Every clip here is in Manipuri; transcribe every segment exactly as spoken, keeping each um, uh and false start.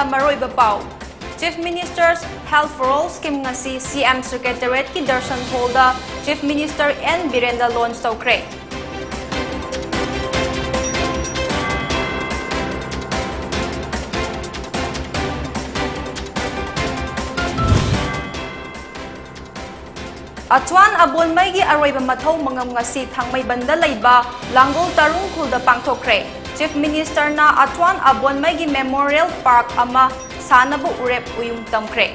ꯃꯔꯨꯑꯣꯏꯕ ꯄꯥꯎ꯫ Chief Minister's Health for All scheme ꯉꯁꯤ C M Secretariatꯀꯤ Darshan Hallꯗ Chief Minister N Birenꯗ launch ꯇꯧꯈ꯭ꯔꯦ꯫ ꯑꯊ꯭ꯋꯥꯟ ꯑꯕꯣꯟꯃꯩꯒꯤ ꯑꯔꯣꯏꯕ ꯃꯊꯧ ꯃꯉꯝ ꯉꯁꯤ ꯊꯥꯡꯃꯩꯕꯟꯗ ꯂꯩꯕ ꯂꯥꯡꯒꯣꯜ ꯇꯔꯨꯡ ꯈꯨꯜꯗ ꯄꯥꯡꯊꯣꯛꯈ꯭ꯔꯦ꯫ Chief Ministerꯅ ꯑꯊ꯭ꯋꯥꯟ ꯑꯕꯣꯟꯃꯩꯒꯤ Memorial Park ꯑꯃ ꯁꯥꯅꯕ ꯎꯔꯦꯞ ꯎꯌꯨꯡ ꯇꯝꯈ꯭ꯔꯦ꯫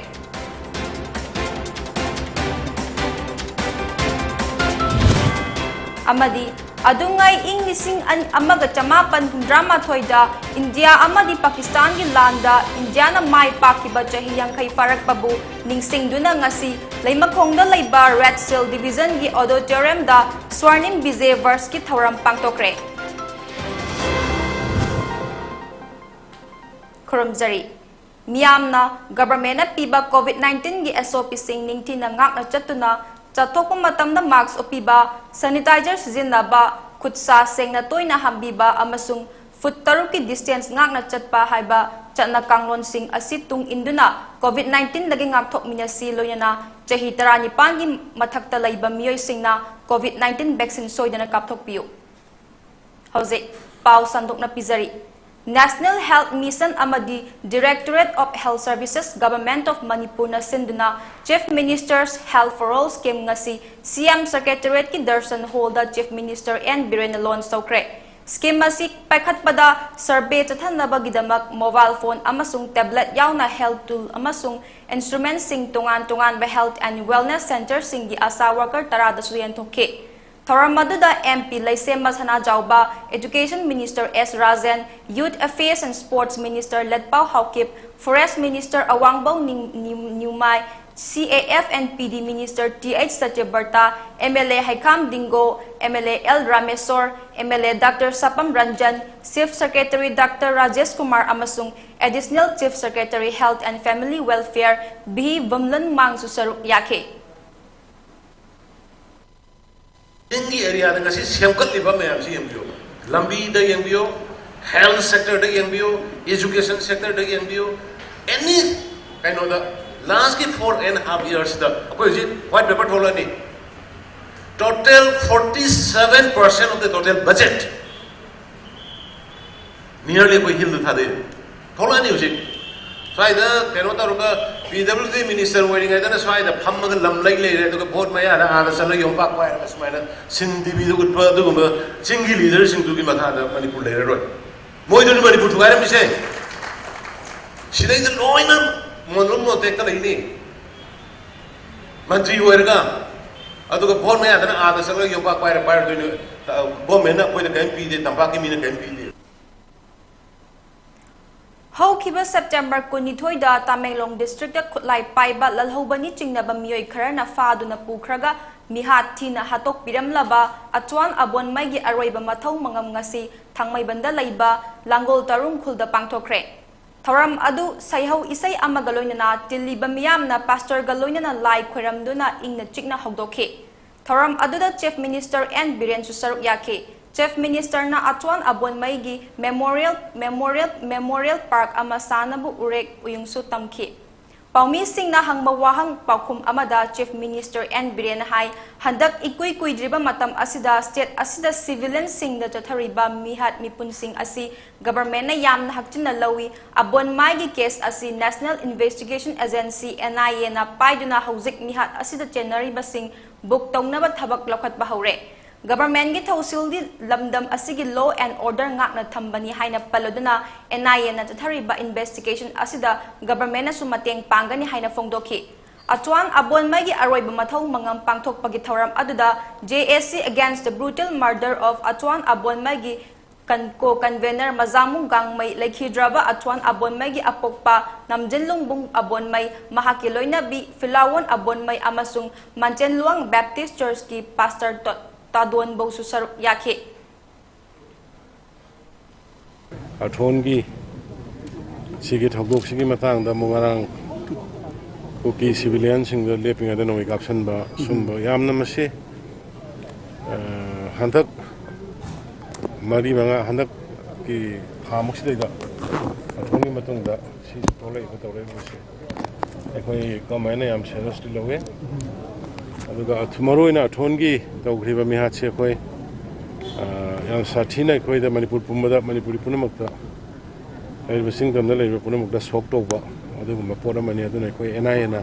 ꯑꯃꯗꯤ ꯑꯗꯨꯉꯩ ꯏꯪ ꯂꯤꯁꯤꯡ ꯑꯃꯒ ꯆꯃꯥꯄꯟ ꯍꯨꯝꯗ꯭ꯔꯥ ꯃꯥꯊꯣꯏꯗ ꯏꯟꯗꯤꯌꯥ ꯑꯃꯗꯤ ꯄꯥꯀꯤꯁꯇꯥꯟꯒꯤ ꯂꯥꯟꯗ ꯏꯟꯗꯤꯌꯥꯅ ꯃꯥꯏ ꯄꯥꯛꯈꯤꯕ ꯆꯍꯤ ꯌꯥꯡꯈꯩ ꯐꯥꯔꯛꯄꯕꯨ ꯅꯤꯡꯁꯤꯡꯗꯨꯅ ꯉꯁꯤ ꯂꯩꯃꯈꯣꯡꯗ ꯂꯩꯕ Red Shield Divisionꯒꯤ Auditoriumꯗ Swarnim Vijay Varshꯀꯤ ꯊꯧꯔꯝ ꯄꯥꯡꯊꯣꯛꯈ꯭ꯔꯦ꯫ ꯈꯨꯔꯨꯝꯖꯔꯤ꯫ ꯃꯤꯌꯥꯝꯅ governmentꯅ ꯄꯤꯕ COVID nineteenꯒꯤ SOPꯁꯤꯡ ꯅꯤꯡꯊꯤꯅ ꯉꯥꯛꯅ ꯆꯠꯇꯨꯅ ꯆꯠꯊꯣꯛꯄ ꯃꯇꯝꯗ mask ꯎꯞꯄꯤꯕ, sanitizer ꯁꯤꯖꯤꯟꯅꯕ, ꯈꯨꯠꯁꯥ ꯁꯦꯡꯅ ꯇꯣꯏꯅ ꯍꯥꯝꯕꯤꯕ ꯑꯃꯁꯨꯡ foot ꯇꯔꯨꯛꯀꯤ distance ꯉꯥꯛꯅ ꯆꯠꯄ ꯍꯥꯏꯕ ꯆꯠꯅ ꯀꯥꯡꯂꯣꯟꯁꯤꯡ ꯑꯁꯤ ꯇꯨꯡ ꯏꯟꯗꯨꯅ COVID nineteenꯗꯒꯤ ꯉꯥꯛꯊꯣꯛꯃꯤꯟꯅꯁꯤ꯫ ꯂꯣꯏꯅꯅ ꯆꯍꯤ ꯇꯔꯥꯅꯤꯄꯥꯟꯒꯤ ꯃꯊꯛꯇ ꯂꯩꯕ ꯃꯤꯑꯣꯏꯁꯤꯡꯅ COVID nineteen vaccine ꯁꯣꯏꯗꯅ ꯀꯥꯞꯊꯣꯛꯄꯤꯌꯨ꯫ ꯍꯧꯖꯤꯛ ꯄꯥꯎ ꯁꯟꯗꯣꯛꯅ ꯄꯤꯖꯔꯤ꯫ National Health Mission ꯑꯃꯗꯤ Directorate of Health Services, Government of Manipurꯅ ꯁꯤꯟꯗꯨꯅ Chief Minister's Health for All scheme ꯉꯁꯤ C M Secretariatꯀꯤ Darshan Hallꯗ Chief Minister N Birenꯅ launch ꯇꯧꯈ꯭ꯔꯦ꯫ Scheme ꯑꯁꯤ ꯄꯥꯏꯈꯠꯄꯗ survey ꯆꯠꯊꯅꯕꯒꯤꯗꯃꯛ mobile phone ꯑꯃꯁꯨꯡ tablet ꯌꯥꯎꯅ health tool ꯑꯃꯁꯨꯡ instrumentsꯁꯤꯡ ꯇꯣꯉꯥꯟ ꯇꯣꯉꯥꯟꯕ health and wellness centreꯁꯤꯡꯒꯤ ASHA worker ꯇꯔꯥꯗꯁꯨ ꯌꯦꯟꯊꯣꯛꯈꯤ꯫ ꯊꯧꯔꯝ ꯑꯗꯨꯗ MP ꯂꯩꯁꯦꯝꯕ Sanajaoba, Education Minister S Rajen, Youth Affairs and Sports Minister ꯂꯠꯄꯥꯎ Haokip, Forest Minister ꯑꯋꯥꯡꯕꯧ ꯅꯤꯡ-, new-, ꯅꯤꯎꯃꯥꯏ, C A F and P D Minister T H Satyabrata, M L A ꯍꯩꯈꯥꯝ ꯗꯤꯡꯒꯣ, M L A L Rameswar, M L A Doctor Sapam Ranjan, Chief Secretary Doctor Rajesh Kumar ꯑꯃꯁꯨꯡ Additional Chief Secretary Health and Family Welfare V Vamlan Mangꯁꯨ ꯁꯔꯨꯛ ꯌꯥꯈꯤ꯫ ꯆꯤꯡꯒꯤ areaꯗ ꯉꯁꯤ ꯁꯦꯝꯒꯠꯂꯤꯕ ꯃꯌꯥꯝꯁꯤ ꯌꯦꯡꯕꯤꯌꯨ꯫ ꯂꯝꯕꯤꯗ ꯌꯦꯡꯕꯤꯌꯨ, Health sectorꯗ ꯌꯦꯡꯕꯤꯌꯨ, education sectorꯗ ꯌꯦꯡꯕꯤꯌꯨ, any ꯀꯩꯅꯣꯗ lastꯀꯤ four and half yearsꯗ ꯑꯩꯈꯣꯏ ꯍꯧꯖꯤꯛ white paper ꯊꯣꯛꯂꯛꯑꯅꯤ꯫ Total forty seven percent of the total budget nearly ꯑꯩꯈꯣꯏ hillꯗ ꯊꯥꯗꯩ꯫ ꯊꯣꯛꯂꯛꯑꯅꯤ ꯍꯧꯖꯤꯛ꯫ ꯁ꯭ꯋꯥꯏꯗ ꯀꯩꯅꯣ ꯇꯧꯔꯒ P W D minister ꯑꯣꯏꯔꯤꯉꯩꯗꯅ ꯁ꯭ꯋꯥꯏꯗ ꯐꯝꯃꯒ ꯂꯝ ꯂꯩ ꯂꯩꯔꯦ, ꯑꯗꯨꯒ vote ꯃꯌꯥꯗ ꯑꯥꯗ ꯆꯠꯂꯒ ꯌꯣꯝꯄꯥꯛ ꯄꯥꯏꯔꯒ ꯁꯨꯃꯥꯏꯅ ꯁꯤꯟ ꯇꯤꯚꯤꯗ ꯎꯠꯄ ꯑꯗꯨꯒꯨꯝꯕ ꯆꯤꯡꯒꯤ leaderꯁꯤꯡꯗꯨꯒꯤ ꯃꯈꯥꯗ ꯃꯅꯤꯄꯨꯔ ꯂꯩꯔꯔꯣꯏ꯫ ꯃꯣꯏꯗꯨꯅ ꯃꯅꯤꯄꯨꯔ ꯊꯨꯒꯥꯏꯔꯝꯃꯤꯁꯦ꯫ ꯁꯤꯗꯩꯗ ꯂꯣꯏꯅ ꯃꯣꯟꯂꯨꯝ ꯃꯣꯟꯇꯦꯛꯇ ꯂꯩꯅꯤ꯫ ꯃꯟꯇ꯭ꯔꯤ ꯑꯣꯏꯔꯒ, ꯑꯗꯨꯒ vote ꯃꯌꯥꯗꯅ ꯑꯥꯗ ꯆꯠꯂꯒ ꯌꯣꯝꯄꯥꯛ ꯄꯥꯏꯔ ꯄꯥꯏꯔꯗꯣꯏꯅꯤ꯫ Governmentꯅ ꯑꯩꯈꯣꯏꯗ ꯀꯔꯤꯝ ꯄꯤꯗꯦ, ꯇꯝꯄꯥꯛꯀꯤ ꯃꯤꯅ ꯀꯔꯤꯝ ꯄꯤꯗꯦ꯫ ꯍꯧꯈꯤꯕ September ꯀꯨꯟꯅꯤꯊꯣꯏꯗ ꯇꯃꯦꯡꯂꯣꯡ districtꯇ ꯈꯨꯠꯂꯥꯏ ꯄꯥꯏꯕ ꯂꯜꯍꯧꯕꯅꯤ ꯆꯤꯡꯅꯕ ꯃꯤꯑꯣꯏ ꯈꯔꯅ ꯐꯥꯗꯨꯅ ꯄꯨꯈ꯭ꯔꯒ ꯃꯤꯍꯥꯠ ꯊꯤꯅ ꯍꯥꯠꯇꯣꯛꯄꯤꯔꯝꯂꯕ ꯑꯆ꯭ꯋꯥꯟ ꯑꯕꯣꯟꯃꯩꯒꯤ ꯑꯔꯣꯏꯕ ꯃꯊꯧ ꯃꯉꯝ ꯉꯁꯤ ꯊꯥꯡꯃꯩꯕꯟꯗ ꯂꯩꯕ ꯂꯥꯡꯒꯣꯜ ꯇꯔꯨꯡ ꯈꯨꯜꯗ ꯄꯥꯡꯊꯣꯛꯈ꯭ꯔꯦ꯫ ꯊꯧꯔꯝ ꯑꯗꯨ ꯁꯩꯍꯧ ꯏꯁꯩ ꯑꯃꯒ ꯂꯣꯏꯅꯅ ꯇꯤꯜꯂꯤꯕ ꯃꯤꯌꯥꯝꯅ pastorꯒ ꯂꯣꯏꯅꯅ ꯂꯥꯏ ꯈꯣꯏꯔꯝꯗꯨꯅ ꯏꯪꯅ ꯆꯤꯛꯅ ꯍꯧꯗꯣꯛꯈꯤ꯫ ꯊꯧꯔꯝ ꯑꯗꯨꯗ Chief Minister N ꯕꯤꯔꯦꯟꯁꯨ ꯁꯔꯨꯛ ꯌꯥꯈꯤ꯫ Chief Ministerꯅ ꯑꯆ꯭ꯋꯥꯟ ꯑꯕꯣꯟꯃꯩꯒꯤ memorial, memorial, memorial park ꯑꯃ ꯁꯥꯅꯕ ꯎꯔꯦꯛ ꯎꯌꯨꯡꯁꯨ ꯇꯝꯈꯤ꯫ ꯄꯥꯎꯃꯤꯁꯤꯡꯅ ꯍꯪꯕ ꯋꯥꯍꯪ ꯄꯥꯎꯈꯨꯝ ꯑꯃꯗ Chief Minister N ꯕꯤꯔꯦꯟꯅ ꯍꯥꯏ, ꯍꯟꯗꯛ ꯏꯀꯨꯏ ꯀꯨꯏꯗ꯭ꯔꯤꯕ ꯃꯇꯝ ꯑꯁꯤꯗ state ꯑꯁꯤꯗ civilianꯁꯤꯡꯗ ꯆꯠꯊꯔꯤꯕ ꯃꯤꯍꯥꯠ ꯃꯤꯄꯨꯟꯁꯤꯡ ꯑꯁꯤ governmentꯅ ꯌꯥꯝꯅ ꯍꯛꯆꯤꯟꯅ ꯂꯧꯏ꯫ ꯑꯕꯣꯟꯃꯥꯏꯒꯤ case ꯑꯁꯤ National Investigation Agency, N I Aꯅ ꯄꯥꯏꯗꯨꯅ ꯍꯧꯖꯤꯛ ꯃꯤꯍꯥꯠ ꯑꯁꯤꯗ ꯆꯦꯟꯅꯔꯤꯕꯁꯤꯡ book ꯇꯧꯅꯕ ꯊꯕꯛ ꯂꯧꯈꯠꯄ ꯍꯧꯔꯦ꯫ Governmentꯀꯤ ꯊꯧꯁꯤꯜꯗꯤ ꯂꯝꯗꯝ ꯑꯁꯤꯒꯤ law and order ꯉꯥꯛꯅ ꯊꯝꯕꯅꯤ ꯍꯥꯏꯅ ꯄꯜꯂꯗꯨꯅ N I Aꯅ ꯆꯠꯊꯔꯤꯕ investigation ꯑꯁꯤꯗ governmentꯅꯁꯨ ꯃꯇꯦꯡ ꯄꯥꯡꯒꯅꯤ ꯍꯥꯏꯅ ꯐꯣꯡꯗꯣꯛꯈꯤ꯫ ꯑꯆ꯭ꯋꯥꯟ ꯑꯕꯣꯟꯃꯩꯒꯤ ꯑꯔꯣꯏꯕ ꯃꯊꯧ ꯃꯉꯝ ꯄꯥꯡꯊꯣꯛꯄꯒꯤ ꯊꯧꯔꯝ ꯑꯗꯨꯗ J A C Against the Brutal Murder of Achwan Abonmai ꯒꯤ ꯀꯟ-, co-convener ꯃꯖꯥꯃꯨ ꯒꯥꯡꯃꯩ, ꯂꯩꯈꯤꯗ꯭ꯔꯕ ꯑꯆ꯭ꯋꯥꯟ ꯑꯕꯣꯟꯃꯩꯒꯤ ꯑꯄꯣꯛꯄ ꯅꯝꯖꯤꯟꯂꯨꯡꯕꯨꯡ ꯑꯕꯣꯟꯃꯩ, ꯃꯍꯥꯛꯀꯤ ꯂꯣꯏꯅꯕꯤ ꯐꯤꯂꯥꯋꯣꯟ ꯑꯕꯣꯟꯃꯩ ꯑꯃꯁꯨꯡ ꯃꯟꯆꯦꯟꯂꯨꯋꯥꯡ Baptist Churchꯀꯤ pastor ꯇ-, ꯇꯥꯗꯣꯟꯕꯧꯁꯨ ꯁꯔꯨꯛ ꯌꯥꯈꯤ꯫ ꯑꯊꯣꯟꯒꯤ ꯁꯤꯒꯤ ꯊꯧꯗꯣꯛꯁꯤꯒꯤ ꯃꯇꯥꯡꯗ ꯑꯃꯨꯛ ꯉꯔꯥꯡ ꯀꯨꯀꯤ civilianꯁꯤꯡꯗ ꯂꯦꯞꯄꯤꯉꯩꯗ ꯅꯣꯡꯃꯩ ꯀꯥꯞꯁꯤꯟꯕ ꯁꯨꯝꯕ ꯌꯥꯝꯅ ꯃꯁꯤ, ꯑ, ꯍꯟꯗꯛ ꯃꯔꯤ ꯃꯉꯥ, ꯍꯟꯗꯛ ꯀꯤ ꯊꯥꯃꯨꯛꯁꯤꯗꯩꯗ ꯑꯊꯣꯟꯒꯤ ꯃꯇꯨꯡꯗ ꯁꯤ ꯊꯣꯛꯂꯛꯏꯕ ꯇꯧꯔꯛꯏꯕꯁꯦ ꯑꯩꯈꯣꯏ ꯒꯃꯦꯟꯅ ꯌꯥꯝ ꯁꯦꯔꯤꯌꯁꯂꯤ ꯂꯧꯋꯦ꯫ ꯑꯗꯨꯒ ꯑꯊ- ꯃꯔꯨꯑꯣꯏꯅ ꯑꯊꯣꯟꯒꯤ ꯇꯧꯈ꯭ꯔꯤꯕ ꯃꯤꯍꯥꯠꯁꯦ ꯑꯩꯈꯣꯏ, ꯑ, ꯌꯥꯝ ꯁꯥꯊꯤꯅ ꯑꯩꯈꯣꯏꯗ ꯃꯅꯤꯄꯨꯔ ꯄꯨꯝꯕꯗ, ꯃꯅꯤꯄꯨꯔꯤ ꯄꯨꯝꯅꯃꯛꯇ, ꯂꯩꯔꯤꯕ ꯆꯤꯡ ꯇꯝꯗ ꯂꯩꯔꯤꯕ ꯄꯨꯝꯅꯃꯛꯇ ꯁꯣꯛ ꯇꯧꯕ ꯑꯗꯨꯒꯨꯝꯕ ꯄꯣꯠ ꯑꯃꯅꯤ꯫ ꯑꯗꯨꯅ ꯑꯩꯈꯣꯏ ꯑꯦꯟ ꯑꯥꯏ ꯑꯦꯅ,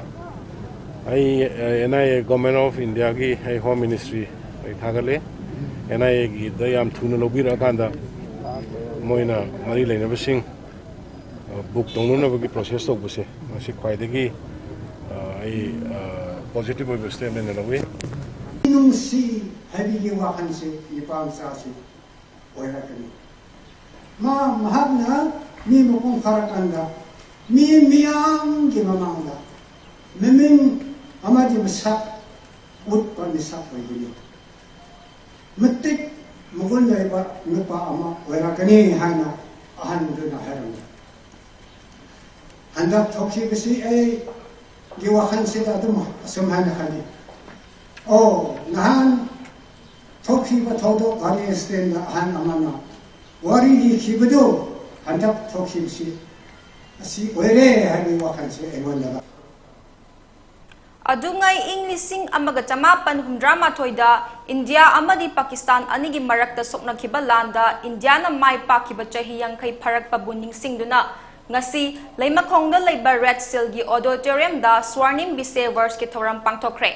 ꯑꯩ, N I A, government of ꯏꯟꯗꯤꯌꯥꯒꯤ ꯑꯩ ꯍꯣꯝ ꯃꯤꯅꯤꯁꯇ꯭ꯔꯤ ꯑꯩ ꯊꯥꯒꯠꯂꯦ꯫ ꯑꯦꯟ ꯑꯥꯏ ꯑꯦꯒꯤꯗ ꯌꯥꯝ ꯊꯨꯅ ꯂꯧꯕꯤꯔꯛꯑꯀꯥꯟꯗ ꯃꯣꯏꯅ ꯃꯔꯤ ꯂꯩꯅꯕꯁꯤꯡ, ꯑ, ꯕꯨꯛ ꯇꯧꯅꯅꯕꯒꯤ ꯄ꯭ꯔꯣꯁꯦꯁ ꯇꯧꯕꯁꯦ ꯃꯁꯤ ꯈ꯭ꯋꯥꯏꯗꯒꯤ, ꯑ, ꯑꯩ, ꯑ, ꯄꯣꯖꯤꯇꯤꯚ ꯑꯣꯏꯕ ꯁ꯭ꯇꯦꯞ ꯑꯣꯏꯅ ꯂꯧꯏ꯫ ꯅꯨꯡꯁꯤ ꯍꯥꯏꯕꯒꯤ ꯋꯥꯈꯜꯁꯦ ꯅꯨꯄꯥ ꯃꯆꯥꯁꯤ ꯑꯣꯏꯔꯛꯀꯅꯤ꯫ ꯃꯥ, ꯃꯍꯥꯛꯅ ꯃꯤ ꯃꯄꯨꯡ ꯐꯥꯔꯀꯥꯟꯗ ꯃꯤ ꯃꯤꯌꯥꯝꯒꯤ ꯃꯃꯥꯡꯗ ꯃꯃꯤꯡ ꯑꯃꯗꯤ ꯃꯁꯛ ꯎꯠꯄ ꯃꯤꯁꯛ ꯑꯣꯏꯒꯅꯤ꯫ ꯃꯇꯤꯛ ꯃꯒꯨꯟ ꯂꯩꯕ ꯅꯨꯄꯥ ꯑꯃ ꯑꯣꯏꯔꯛꯀꯅꯤ ꯍꯥꯏꯅ ꯑꯍꯟꯗꯨꯅ ꯍꯥꯏꯔꯝꯃꯤ꯫ ꯍꯟꯗꯛ ꯊꯣꯛꯈꯤꯕꯁꯤ ꯑꯩꯒꯤ ꯋꯥꯈꯜꯁꯤꯗ ꯑꯗꯨꯝ ꯑꯁꯨꯝ ꯍꯥꯏꯅ ꯈꯜꯂꯤ꯫ ꯑꯣ, ꯅꯍꯥꯟ ꯊꯣꯛꯈꯤꯕ ꯊꯧꯗꯣꯛ ꯒꯥꯔꯤ ꯑꯦꯛꯁꯤꯗꯦꯟꯗ ꯑꯍꯟ ꯑꯃꯅ ꯋꯥꯔꯤ ꯂꯤꯈꯤꯕꯗꯨ ꯍꯟꯗꯛ ꯊꯣꯛꯈꯤꯕꯁꯤ ꯑꯁꯤ ꯑꯣꯏꯔꯦ ꯍꯥꯏꯕꯒꯤ ꯋꯥꯈꯜꯁꯦ ꯑꯩꯉꯣꯟꯗ꯫ ꯑꯗꯨꯉꯩ ꯏꯪ ꯂꯤꯁꯤꯡ ꯑꯃꯒ ꯆꯃꯥꯄꯟ ꯍꯨꯝꯗ꯭ꯔꯥ ꯃꯥꯊꯣꯏꯗ ꯏꯟꯗꯤꯌꯥ ꯑꯃꯗꯤ ꯄꯥꯀꯤꯁꯇꯥꯟ ꯑꯅꯤꯒꯤ ꯃꯔꯛꯇ ꯁꯣꯛꯅꯈꯤꯕ ꯂꯥꯟꯗ ꯏꯟꯗꯤꯌꯥꯅ ꯃꯥꯏ ꯄꯥꯛꯈꯤꯕ ꯆꯍꯤ ꯌꯥꯡꯈꯩ ꯐꯥꯔꯛꯄꯕꯨ ꯅꯤꯡꯁꯤꯡꯗꯨꯅ ꯉꯁꯤ ꯂꯩꯃꯈꯣꯡꯗ ꯂꯩꯕ ꯔꯦꯠ ꯁꯤꯜꯒꯤ ꯑꯣꯗꯤꯇꯣꯔꯤꯌꯝꯗ ꯁ꯭ꯋꯥꯔꯅꯤꯝ ꯕꯤꯁꯦ ꯋꯔꯁꯀꯤ ꯊꯧꯔꯝ ꯄꯥꯡꯊꯣꯛꯈ꯭ꯔꯦ꯫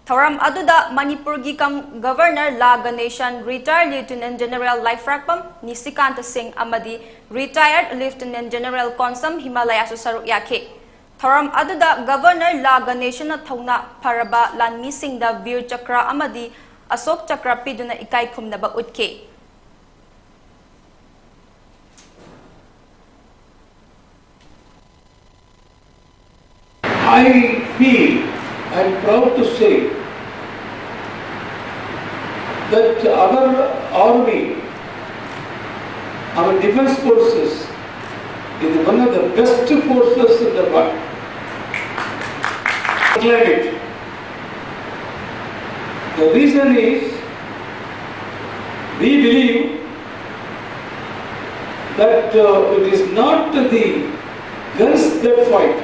ꯊꯧꯔꯝ ꯑꯗꯨꯗ ꯃꯅꯤꯄꯨꯔꯒꯤ ꯀꯝ-, ꯒꯚꯔꯅꯔ ꯂꯥ ꯒꯅꯦꯁꯟ, ꯔꯤꯇꯥꯌꯔ ꯂꯤꯌꯨꯇꯤꯅꯦꯟ ꯖꯦꯅꯔꯦꯜ ꯂꯥꯏꯐ꯭ꯔꯥꯛꯄꯝ ꯅꯤꯁꯤꯀꯥꯟꯇ ꯁꯤꯡ ꯑꯃꯗꯤ ꯔꯤꯇꯥꯌꯔ ꯂꯤꯌꯨꯇꯤꯅꯦꯟ ꯖꯦꯅꯔꯦꯜ ꯀꯣꯟꯁꯝ ꯍꯤꯃꯥꯂꯌꯥꯁꯨ ꯁꯔꯨꯛ ꯌꯥꯈꯤ꯫ ꯊꯧꯔꯝ ꯑꯗꯨꯗ ꯒꯚꯔꯅꯔ ꯂꯥ ꯒꯅꯦꯁꯟꯅ ꯊꯧꯅꯥ ꯐꯔꯕ ꯂꯥꯟꯃꯤꯁꯤꯡꯗ ꯚꯤꯔ ꯆꯀ꯭ꯔ ꯑꯃꯗꯤ ꯑꯁꯣꯛ ꯆꯀ꯭ꯔ ꯄꯤꯗꯨꯅ ꯏꯀꯥꯏ ꯈꯨꯝꯅꯕ ꯎꯠꯈꯤ꯫ I feel and proud to say that our army, our defense forces, is one of the best forces in the world. Climate. The reason is, we believe that uh, it is not the guns that fight,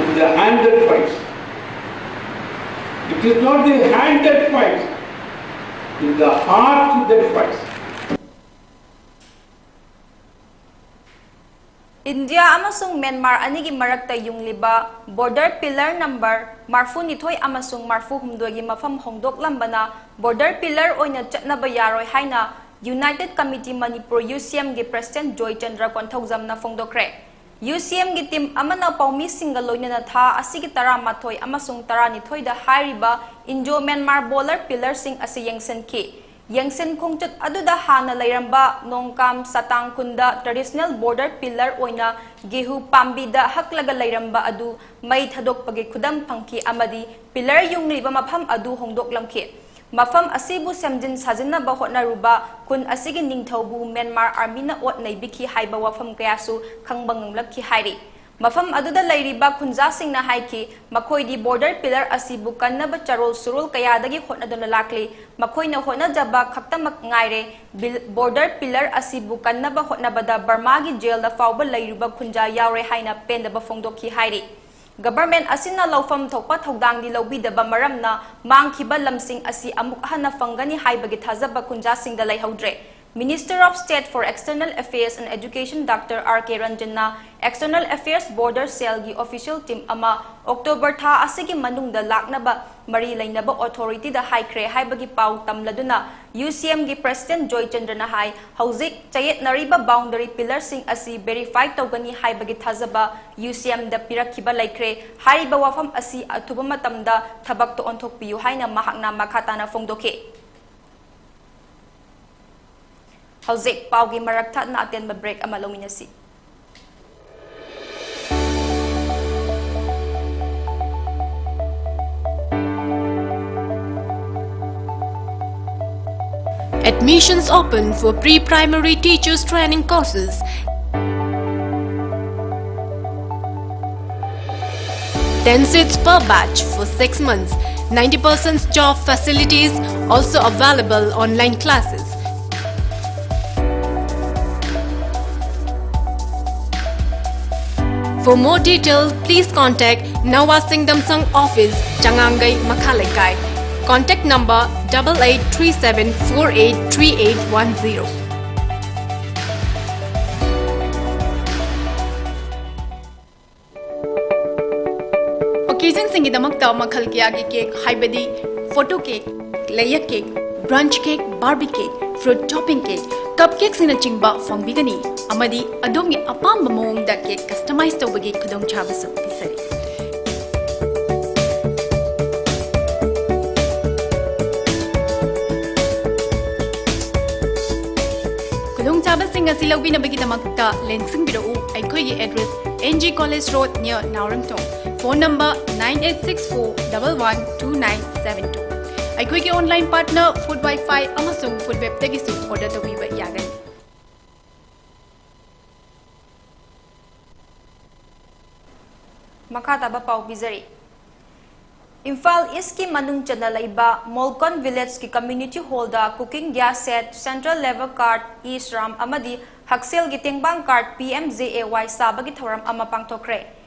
it's the hand that fights. It is not the hand that fights, it's the heart that fights. India ꯑꯃꯁꯨꯡ ꯃ꯭ꯌꯥꯟꯃꯥꯔ ꯑꯅꯤꯒꯤ ꯃꯔꯛꯇ ꯌꯨꯡꯂꯤꯕ border pillar number ꯃꯔꯐꯨ ꯅꯤꯊꯣꯏ ꯑꯃꯁꯨꯡ ꯃꯔꯐꯨ ꯍꯨꯝꯗꯣꯏꯒꯤ ꯃꯐꯝ ꯍꯣꯡꯗꯣꯛꯂꯝꯕꯅ border pillar ꯑꯣꯏꯅ ꯆꯠꯅꯕ ꯌꯥꯔꯣꯏ ꯍꯥꯏꯅ United Committee Manipur, UCM, ꯒꯤ President ꯖꯣꯏꯆꯟꯗ꯭ꯔ ꯀꯣꯟꯊꯧꯖꯝꯅ ꯐꯣꯡꯗꯣꯛꯈ꯭ꯔꯦ꯫ UCM ꯒꯤ team ꯑꯃꯅ ꯄꯥꯎꯃꯤꯁꯤꯡꯒ ꯂꯣꯏꯅꯅ ꯊꯥ ꯑꯁꯤꯒꯤ ꯇꯔꯥꯃꯥꯊꯣꯏ ꯑꯃꯁꯨꯡ ꯇꯔꯥꯅꯤꯊꯣꯏꯗ ꯍꯥꯏꯔꯤꯕ Indo-Myanmar border pillar ꯁꯤꯡ ꯑꯁꯤ ꯌꯦꯡꯁꯤꯟꯈꯤ꯫ ꯌꯦꯡꯁꯤꯟ ꯈꯣꯡꯆꯠ ꯑꯗꯨꯗ ꯍꯥꯟꯅ ꯂꯩꯔꯝꯕ ꯅꯣꯡꯀꯥꯝ ꯁꯇꯥꯡ ꯈꯨꯟꯗ traditional border pillar ꯑꯣꯏꯅ ꯒꯦꯍꯨ ꯄꯥꯝꯕꯤꯗ ꯍꯛꯂꯒ ꯂꯩꯔꯝꯕ ꯑꯗꯨ ꯃꯩ ꯊꯥꯗꯣꯛꯄꯒꯤ ꯈꯨꯗꯝ ꯐꯪꯈꯤ ꯑꯃꯗꯤ pillar ꯌꯨꯡꯂꯤꯕ ꯃꯐꯝ ꯑꯗꯨ ꯍꯣꯡꯗꯣꯛꯂꯝꯈꯤ꯫ ꯃꯐꯝ ꯑꯁꯤꯕꯨ ꯁꯦꯝꯖꯤꯟ ꯁꯥꯖꯤꯟꯅꯕ ꯍꯣꯠꯅꯔꯨꯕ ꯈꯨꯟ ꯑꯁꯤꯒꯤ ꯅꯤꯡꯊꯧꯕꯨ ꯃ꯭ꯌꯥꯟꯃꯥꯔ army ꯅ ꯑꯣꯠ ꯅꯩꯕꯤꯈꯤ ꯍꯥꯏꯕ ꯋꯥꯐꯝ ꯀꯌꯥꯁꯨ ꯈꯪꯕ ꯉꯝꯂꯛꯈꯤ ꯍꯥꯏꯔꯤ꯫ ꯃꯐꯝ ꯑꯗꯨꯗ ꯂꯩꯔꯤꯕ ꯈꯨꯟꯖꯥꯁꯤꯡꯅ ꯍꯥꯏꯈꯤ, ꯃꯈꯣꯏꯗꯤ border pillar ꯑꯁꯤꯕꯨ ꯀꯟꯅꯕ ꯆꯔꯣꯜ ꯁꯨꯔꯣꯜ ꯀꯌꯥꯗꯒꯤ ꯍꯣꯠꯅꯗꯨꯅ ꯂꯥꯛꯂꯤ꯫ ꯃꯈꯣꯏꯅ ꯍꯣꯠꯅꯖꯕ ꯈꯛꯇꯃꯛ ꯉꯥꯏꯔꯦ꯫ Bil-, border pillar ꯑꯁꯤꯕꯨ ꯀꯟꯅꯕ ꯍꯣꯠꯅꯕꯗ ꯕꯔꯃꯥꯒꯤ jail ꯗ ꯐꯥꯎꯕ ꯂꯩꯔꯨꯕ ꯈꯨꯟꯖꯥ ꯌꯥꯎꯔꯦ ꯍꯥꯏꯅ ꯄꯦꯟꯗꯕ ꯐꯣꯡꯗꯣꯛꯈꯤ ꯍꯥꯏꯔꯤ꯫ Government ꯑꯁꯤꯅ ꯂꯧꯐꯝ ꯊꯣꯛꯄ ꯊꯧꯗꯥꯡꯗꯤ ꯂꯧꯕꯤꯗꯕ ꯃꯔꯝꯅ ꯃꯥꯡꯈꯤꯕ ꯂꯝꯁꯤꯡ ꯑꯁꯤ ꯑꯃꯨꯛ ꯍꯟꯅ ꯐꯪꯒꯅꯤ ꯍꯥꯏꯕꯒꯤ ꯊꯥꯖꯕ ꯈꯨꯟꯖꯥꯁꯤꯡꯗ ꯂꯩꯍꯧꯗ꯭ꯔꯦ꯫ Minister of State for External Affairs and Education Doctor R K Ranjan ꯅ External Affairs Border Cell ꯒꯤ official team ꯑꯃ October ꯊꯥ ꯑꯁꯤꯒꯤ ꯃꯅꯨꯡꯗ ꯂꯥꯛꯅꯕ ꯃꯔꯤ ꯂꯩꯅꯕ authority ꯗ ꯍꯥꯏꯈ꯭ꯔꯦ ꯍꯥꯏꯕꯒꯤ ꯄꯥꯎ ꯇꯝꯂꯗꯨꯅ UCM ꯒꯤ President ꯖꯣꯏꯆꯟꯗ꯭ꯔꯅ ꯍꯥꯏ, ꯍꯧꯖꯤꯛ ꯆꯌꯦꯠꯅꯔꯤꯕ boundary pillar ꯁꯤꯡ ꯑꯁꯤ verify ꯇꯧꯒꯅꯤ ꯍꯥꯏꯕꯒꯤ ꯊꯥꯖꯕ UCM ꯗ ꯄꯤꯔꯛꯈꯤꯕ ꯂꯩꯈ꯭ꯔꯦ꯫ ꯍꯥꯏꯔꯤꯕ ꯋꯥꯐꯝ ꯑꯁꯤ ꯑꯊꯨꯕ ꯃꯇꯝꯗ ꯊꯕꯛꯇ ꯑꯣꯟꯊꯣꯛꯄꯤꯌꯨ ꯍꯥꯏꯅ ꯃꯍꯥꯛꯅ ꯃꯈꯥ ꯇꯥꯅ ꯐꯣꯡꯗꯣꯛꯈꯤ꯫ ꯍꯧꯖꯤꯛ ꯄꯥꯎꯒꯤ ꯃꯔꯛ ꯊꯠꯅ ꯑꯇꯦꯟꯕ break ꯑꯃ ꯂꯧꯃꯤꯟꯅꯁꯤ꯫ Admissions open for pre-primary teachers training courses. Ten seats per batch for six months. Ninety percent job facilities, also available online classes. For more detail, please contact Nawa Singdamsang Office, Changangai, Makha Leikai. Contact number double eight three seven four eight three eight one zero. Occasionꯁꯤꯡꯒꯤꯗꯃꯛꯇ ꯃꯈꯜ ꯀꯌꯥꯒꯤ cake, ꯍꯥꯏꯕꯗꯤ photo cake, layer cake, brunch cake, Barbie cake, fruit topping cake, cupcakeꯁꯤꯡꯅꯆꯤꯡꯕ ꯐꯪꯕꯤꯒꯅꯤ, ꯑꯃꯗꯤ ꯑꯗꯣꯝꯒꯤ ꯑꯄꯥꯝꯕ ꯃꯑꯣꯡꯗ cake customize ꯇꯧꯕꯒꯤ ꯈꯨꯗꯣꯡꯆꯥꯕꯁꯨ ꯄꯤꯖꯔꯤ꯫ ꯈꯨꯗꯣꯡꯆꯥꯕꯁꯤꯡ ꯑꯁꯤ ꯂꯧꯕꯤꯅꯕꯒꯤꯗꯃꯛꯇ ꯂꯦꯡꯁꯤꯟꯕꯤꯔꯛꯎ꯫ ꯑꯩꯈꯣꯏꯒꯤ address, N G College Road, near ꯅꯥꯎꯔꯦꯝꯊꯣꯡ꯫ Phone number nine eight six four double one two nine seven two꯫ ꯑꯩꯈꯣꯏꯒꯤ online partner Food Wi-Fi ꯑꯃꯁꯨꯡ Food Webꯇꯒꯤꯁꯨ order ꯇꯧꯕꯤꯕ ꯌꯥꯒꯅꯤ꯫ ꯃꯈꯥ ꯇꯥꯕ ꯄꯥꯎ ꯄꯤꯖꯔꯤ꯫ ꯏꯝꯐꯥꯜ ꯏꯁꯀꯤ ꯃꯅꯨꯡ ꯆꯟꯅ ꯂꯩꯕ ꯃꯣꯜꯀꯣꯟ ꯚꯤꯂꯦꯖꯀꯤ ꯀꯝꯃ꯭ꯌꯨꯅꯤꯇꯤ ꯍꯣꯜꯗ cooking gas set, central lever card, e-shram ꯑꯃꯗꯤ ꯍꯛꯁꯦꯜꯒꯤ ꯇꯦꯡꯕꯥꯡ card, P M J A Y, ꯁꯥꯕꯒꯤ ꯊꯧꯔꯝ ꯑꯃ ꯄꯥꯡꯊꯣꯛꯈ꯭ꯔꯦ꯫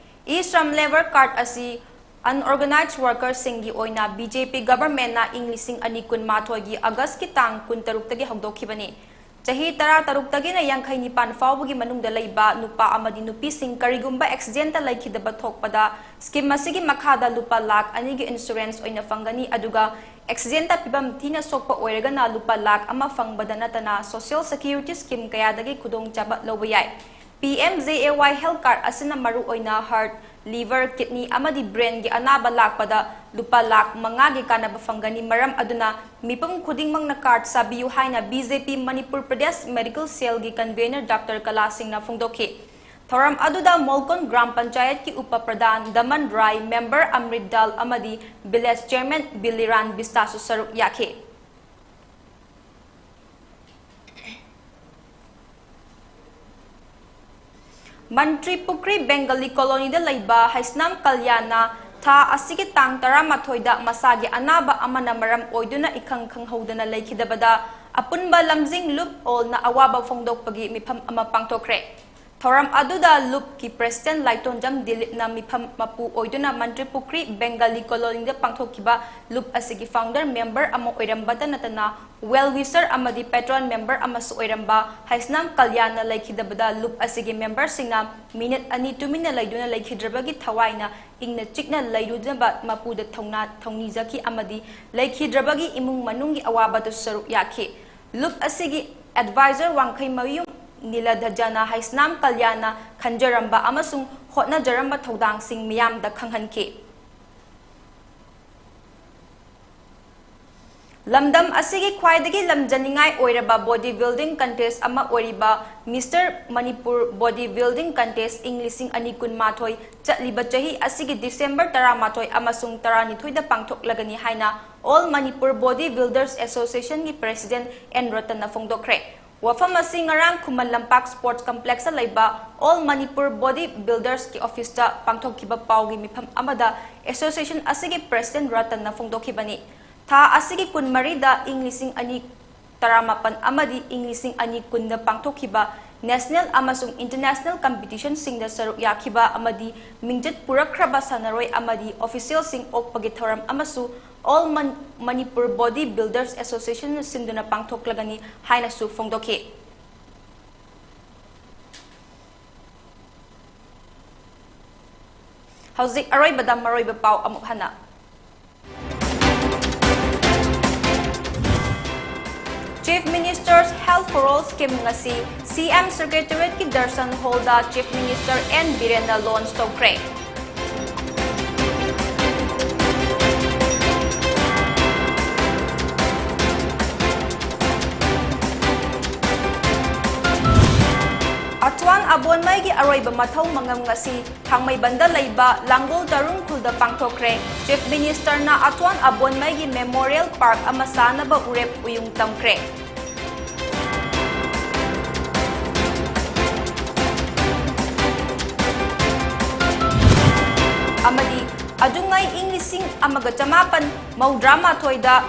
E-shram lever card ꯑꯁꯤ unorganized workerꯁꯤꯡꯒꯤ ꯑꯣꯏꯅ B J P governmentꯅ ꯏꯪ ꯂꯤꯁꯤꯡ ꯑꯅꯤ ꯀꯨꯟꯃꯥꯊꯣꯏꯒꯤ Augustꯀꯤ ꯇꯥꯡ ꯀꯨꯟꯇꯔꯨꯛꯇꯒꯤ ꯍꯧꯗꯣꯛꯈꯤꯕꯅꯤ꯫ ꯆꯍꯤ ꯇꯔꯥꯇꯔꯨꯛꯇꯒꯤꯅ ꯌꯥꯡꯈꯩ ꯅꯤꯄꯥꯟ ꯐꯥꯎꯕꯒꯤ ꯃꯅꯨꯡꯗ ꯂꯩꯕ ꯅꯨꯄꯥ ꯑꯃꯗꯤ ꯅꯨꯄꯤꯁꯤꯡ ꯀꯔꯤꯒꯨꯝꯕ accidentꯇ ꯂꯩꯈꯤꯗꯕ ꯊꯣꯛꯄꯗ scheme ꯑꯁꯤꯒꯤ ꯃꯈꯥꯗ ꯂꯨꯄꯥ ꯂꯥꯈ ꯑꯅꯤꯒꯤ insurance ꯑꯣꯏꯅ ꯐꯪꯒꯅꯤ, ꯑꯗꯨꯒ accidentꯇ ꯐꯤꯕꯝ ꯊꯤꯅ ꯁꯣꯛꯄ ꯑꯣꯏꯔꯒꯅ ꯂꯨꯄꯥ ꯂꯥꯈ ꯑꯃ ꯐꯪꯕꯗ ꯅꯠꯇꯅ social security scheme ꯀꯌꯥꯗꯒꯤ ꯈꯨꯗꯣꯡꯆꯥꯕ ꯂꯧꯕ ꯌꯥꯏ꯫ P M J A Y health card ꯑꯁꯤꯅ ꯃꯔꯨꯑꯣꯏꯅ heart, liver, kidney ꯑꯃꯗꯤ brainꯒꯤ ꯑꯅꯥꯕ ꯂꯥꯛꯄꯗ ꯂꯨꯄꯥ ꯂꯥꯈ ꯃꯉꯥꯒꯤ ꯀꯥꯟꯅꯕ ꯐꯪꯒꯅꯤ꯫ ꯃꯔꯝ ꯑꯗꯨꯅ ꯃꯤꯄꯨꯝ ꯈꯨꯗꯤꯡꯃꯛꯅ card ꯁꯥꯕꯤꯌꯨ ꯍꯥꯏꯅ B J P Manipur Pradesh Medical Cellꯒꯤ convener Doctor ꯀꯂꯥ ꯁꯤꯡꯅ ꯐꯣꯡꯗꯣꯛꯈꯤ꯫ ꯊꯧꯔꯝ ꯑꯗꯨꯗ ꯃꯣꯜꯀꯣꯟ ꯒ꯭ꯔꯥꯝ ꯄꯟꯆꯥꯌꯠꯀꯤ ꯎꯄ ꯄ꯭ꯔꯙꯥꯟ ꯗꯃꯟ ꯔꯥꯏ, member ꯑꯃ꯭ꯔꯤꯠ ꯗꯥꯜ ꯑꯃꯗꯤ village chairman ꯕꯤꯂꯤꯔꯥꯟ ꯕꯤꯁꯇꯥꯁꯨ ꯁꯔꯨꯛ ꯌꯥꯈꯤ꯫ ꯃꯟꯇ꯭ꯔꯤ ꯄꯨꯈ꯭ꯔꯤ ꯕꯦꯡꯒꯂꯤ ꯀꯣꯂꯣꯅꯤꯗ ꯂꯩꯕ ꯍꯩꯁꯅꯥꯝ ꯀꯜꯌꯥꯟꯅ ꯊꯥ ꯑꯁꯤꯒꯤ ꯇꯥꯡ ꯇꯔꯥꯃꯥꯊꯣꯏꯗ ꯃꯁꯥꯒꯤ ꯑꯅꯥꯕ ꯑꯃꯅ ꯃꯔꯝ ꯑꯣꯏꯗꯨꯅ ꯏꯈꯪ ꯈꯪꯍꯧꯗꯅ ꯂꯩꯈꯤꯗꯕꯗ ꯑꯄꯨꯟꯕ ꯂꯝꯖꯤꯡ ꯂꯨꯞ ꯑꯣꯜꯅ ꯑꯋꯥꯕ ꯐꯣꯡꯗꯣꯛꯄꯒꯤ ꯃꯤꯐꯝ ꯑꯃ ꯄꯥꯡꯊꯣꯛꯈ꯭ꯔꯦ꯫ ꯊꯧꯔꯝ ꯑꯗꯨꯗ ꯂꯨꯞꯀꯤ ꯄ꯭ꯔꯦꯁꯤꯗꯦꯟ ꯂꯥꯏꯇꯣꯟꯖꯝ ꯗꯤꯂꯤꯞꯅ ꯃꯤꯐꯝ ꯃꯄꯨ ꯑꯣꯏꯗꯨꯅ ꯃꯟꯇ꯭ꯔꯤ ꯄꯨꯈ꯭ꯔꯤ ꯕꯦꯡꯒꯥꯂꯤ ꯀꯣꯂꯣꯅꯤꯗ ꯄꯥꯡꯊꯣꯛꯈꯤꯕ ꯂꯨꯞ ꯑꯁꯤꯒꯤ ꯐꯥꯎꯟꯗꯔ ꯃꯦꯝꯕꯔ ꯑꯃ ꯑꯣꯏꯔꯝꯕꯇ ꯅꯠꯇꯅ ꯋꯦꯜ ꯋꯤꯁꯔ ꯑꯃꯗꯤ ꯄꯦꯇ꯭ꯔꯣꯟ ꯃꯦꯝꯕꯔ ꯑꯃꯁꯨ ꯑꯣꯏꯔꯝꯕ ꯍꯩꯁꯅꯥꯝ ꯀꯜꯌꯥꯟꯅ ꯂꯩꯈꯤꯗꯕꯗ ꯂꯨꯞ ꯑꯁꯤꯒꯤ ꯃꯦꯝꯕꯔꯁꯤꯡꯅ ꯃꯤꯅꯤꯠ ꯑꯅꯤ ꯇꯨꯃꯤꯟꯅ ꯂꯩꯗꯨꯅ ꯂꯩꯈꯤꯗ꯭ꯔꯕꯒꯤ ꯊꯋꯥꯏꯅ ꯏꯪꯅ ꯆꯤꯛꯅ ꯂꯩꯔꯨꯅꯕ ꯃꯄꯨꯗ ꯊꯧꯅꯥ ꯊꯧꯅꯤꯖꯈꯤ ꯑꯃꯗꯤ ꯂꯩꯈꯤꯗ꯭ꯔꯕꯒꯤ ꯏꯃꯨꯡ ꯃꯅꯨꯡꯒꯤ ꯑꯋꯥꯕꯗꯁꯨ ꯁꯔꯨꯛ ꯌꯥꯈꯤ꯫ ꯂꯨꯞ ꯑꯁꯤꯒꯤ ꯑꯦꯗꯚꯥꯏꯖꯔ ꯋꯥꯡꯈꯩꯃꯌꯨꯝ ꯅꯤꯂꯙꯖꯅ ꯍꯩꯁꯅꯥꯝ ꯀꯜꯌꯥꯟꯅ ꯈꯟꯖꯔꯝꯕ ꯑꯃꯁꯨꯡ ꯍꯣꯠꯅꯖꯔꯝꯕ ꯊꯧꯗꯥꯡꯁꯤꯡ ꯃꯤꯌꯥꯝꯗ ꯈꯪꯍꯟꯈꯤ꯫ ꯂꯝꯗꯝ ꯑꯁꯤꯒꯤ ꯈ꯭ꯋꯥꯏꯗꯒꯤ ꯂꯝꯖꯅꯤꯡꯉꯥꯏ ꯑꯣꯏꯔꯕ ꯕꯣꯗꯤ ꯕꯤꯜꯗꯤꯡ ꯀꯟꯇꯦꯁ ꯑꯃ ꯑꯣꯏꯔꯤꯕ ꯃꯤꯁꯇꯔ ꯃꯅꯤꯄꯨꯔ ꯕꯣꯗꯤ ꯕꯤꯜꯗꯤꯡ ꯀꯟꯇꯦꯁ ꯏꯪ ꯂꯤꯁꯤꯡ ꯑꯅꯤ ꯀꯨꯟꯃꯥꯊꯣꯏ ꯆꯠꯂꯤꯕ ꯆꯍꯤ ꯑꯁꯤꯒꯤ ꯗꯤꯁꯦꯝꯕꯔ ꯇꯔꯥꯃꯥꯊꯣꯏ ꯑꯃꯁꯨꯡ ꯇꯔꯥꯅꯤꯊꯣꯏꯗ ꯄꯥꯡꯊꯣꯛꯂꯒꯅꯤ ꯍꯥꯏꯅ ꯑꯣꯜ ꯃꯅꯤꯄꯨꯔ ꯕꯣꯗꯤ ꯕꯤꯜꯗꯔꯁ ꯑꯦꯁꯣꯁꯤꯌꯦꯁꯟꯒꯤ ꯄ꯭ꯔꯦꯁꯤꯗꯦꯟꯠ ꯑꯦꯟ ꯔꯇꯟꯅ ꯐꯣꯡꯗꯣꯛꯈ꯭ꯔꯦ꯫ ꯋꯥꯐꯝ ꯑꯁꯤ ꯉꯔꯥꯡ ꯈꯨꯃꯟ ꯂꯝꯄꯥꯛ ꯁ꯭ꯄꯣꯔꯠꯁ ꯀꯝꯄ꯭ꯂꯦꯛꯁꯇ ꯂꯩꯕ ꯑꯣꯜ ꯃꯅꯤꯄꯨꯔ ꯕꯣꯗꯤ ꯕꯤꯜꯗꯔꯁꯀꯤ ꯑꯣꯐꯤꯁꯇ ꯄꯥꯡꯊꯣꯛꯈꯤꯕ ꯄꯥꯎꯒꯤ ꯃꯤꯐꯝ ꯑꯃꯗ ꯑꯦꯁꯣꯁꯤꯌꯦꯁꯟ ꯑꯁꯤꯒꯤ ꯄ꯭ꯔꯦꯁꯤꯗꯦꯟꯠ ꯔꯇꯟꯅ ꯐꯣꯡꯗꯣꯛꯈꯤꯕꯅꯤ꯫ ꯊꯥ ꯑꯁꯤꯒꯤ ꯀꯨꯟꯃꯔꯤꯗ ꯏꯪ ꯂꯤꯁꯤꯡ ꯑꯅꯤ ꯇꯔꯥꯃꯥꯄꯟ ꯑꯃꯗꯤ ꯏꯪ ꯂꯤꯁꯤꯡ ꯑꯅꯤ ꯀꯨꯟꯗ ꯄꯥꯡꯊꯣꯛꯈꯤꯕ ꯅꯦꯁꯅꯦꯜ ꯑꯃꯁꯨꯡ ꯏꯟꯇꯔꯅꯦꯁꯅꯦꯜ ꯀꯝꯄꯤꯇꯤꯁꯟꯁꯤꯡꯗ ꯁꯔꯨꯛ ꯌꯥꯈꯤꯕ ꯑꯃꯗꯤ ꯃꯤꯡꯆꯠ ꯄꯨꯔꯛꯈ꯭ꯔꯕ ꯁꯥꯟꯅꯔꯣꯏ ꯑꯃꯗꯤ ꯑꯣꯐꯤꯁꯤꯌꯦꯜꯁꯤꯡ ꯑꯣꯛꯄꯒꯤ ꯊꯧꯔꯝ ꯑꯃꯁꯨ ꯑꯣꯜ ꯃꯟ-, ꯃꯅꯤꯄꯨꯔ ꯕꯣꯗꯤ ꯕꯤꯜꯗꯔꯁ ꯑꯦꯁꯣꯁꯤꯌꯦꯁꯟꯅ ꯁꯤꯟꯗꯨꯅ ꯄꯥꯡꯊꯣꯛꯂꯒꯅꯤ ꯍꯥꯏꯅꯁꯨ ꯐꯣꯡꯗꯣꯛꯈꯤ꯫ ꯍꯧꯖꯤꯛ ꯑꯔꯣꯏꯕꯗ ꯃꯔꯨꯑꯣꯏꯕ ꯄꯥꯎ ꯑꯃꯨꯛ ꯍꯟꯅ꯫ Chief Minister's Health for All scheme ꯉꯁꯤ ꯁꯤ ꯑꯦꯝ ꯁꯦꯀ꯭ꯔꯦꯇꯔꯤꯌꯦꯠꯀꯤ ꯗꯔꯁꯟ ꯍꯣꯜꯗ Chief Minister ꯑꯦꯟ ꯕꯤꯔꯦꯟꯅ ꯂꯣꯟꯆ ꯇꯧꯈ꯭ꯔꯦ꯫ ꯑꯆ꯭ꯋꯥꯟ ꯑꯕꯣꯟꯃꯩꯒꯤ ꯑꯔꯣꯏꯕ ꯃꯊꯧ ꯃꯉꯝ ꯉꯁꯤ ꯊꯥꯡꯃꯩꯕꯟꯗ ꯂꯩꯕ ꯂꯥꯡꯒꯣꯜ ꯇꯔꯨꯡ ꯈꯨꯜꯗ ꯄꯥꯡꯊꯣꯛꯈ꯭ꯔꯦ꯫ Chief Ministerꯅ ꯑꯆ꯭ꯋꯥꯟ ꯑꯕꯣꯟꯃꯩꯒꯤ memorial park ꯑꯃ ꯁꯥꯅꯕ ꯎꯔꯦꯞ ꯎꯌꯨꯡ ꯇꯝꯈ꯭ꯔꯦ꯫ ꯑꯃꯗꯤ ꯑꯗꯨꯉꯩ ꯏꯪ ꯂꯤꯁꯤꯡ ꯑꯃꯒ ꯆꯃꯥꯄꯟ ꯃꯧꯗ꯭ꯔꯥ ꯃꯥꯊꯣꯏꯗ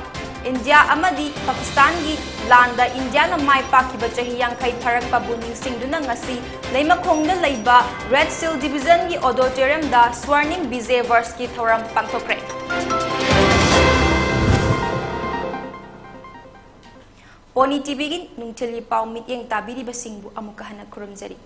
ꯏꯟꯗꯤꯌꯥ ꯑꯃꯗꯤ ꯄꯥꯀꯤꯁꯇꯥꯟꯒꯤ ꯂꯥꯟꯗ ꯏꯟꯗꯤꯌꯥꯅ ꯃꯥꯏ ꯄꯥꯛꯈꯤꯕ ꯆꯍꯤ ꯌꯥꯡꯈꯩ ꯐꯥꯔꯛꯄꯕꯨ ꯅꯤꯡꯁꯤꯡꯗꯨꯅ ꯉꯁꯤ ꯂꯩꯃꯈꯣꯡꯗ ꯂꯩꯕ ꯔꯦꯗ ꯁꯤꯜ ꯗꯤꯕꯤꯖꯟꯒꯤ ꯑꯣꯗꯤꯇꯣꯔꯤꯌꯝꯗ ꯁ꯭ꯋꯔꯅꯤꯝ ꯕꯤꯖꯦ ꯕꯔꯁꯀꯤ ꯊꯧꯔꯝ ꯄꯥꯡꯊꯣꯛꯈ꯭ꯔꯦ꯫ ꯄꯣꯅꯤ ꯇꯤꯚꯤꯒꯤ ꯅꯨꯡꯊꯤꯜꯒꯤ ꯄꯥꯎ ꯃꯤꯠꯌꯦꯡ ꯇꯥꯕꯤꯔꯤꯕꯁꯤꯡꯕꯨ ꯑꯃꯨꯛꯀ ꯍꯟꯅ ꯈꯨꯔꯨꯝꯖꯔꯤ꯫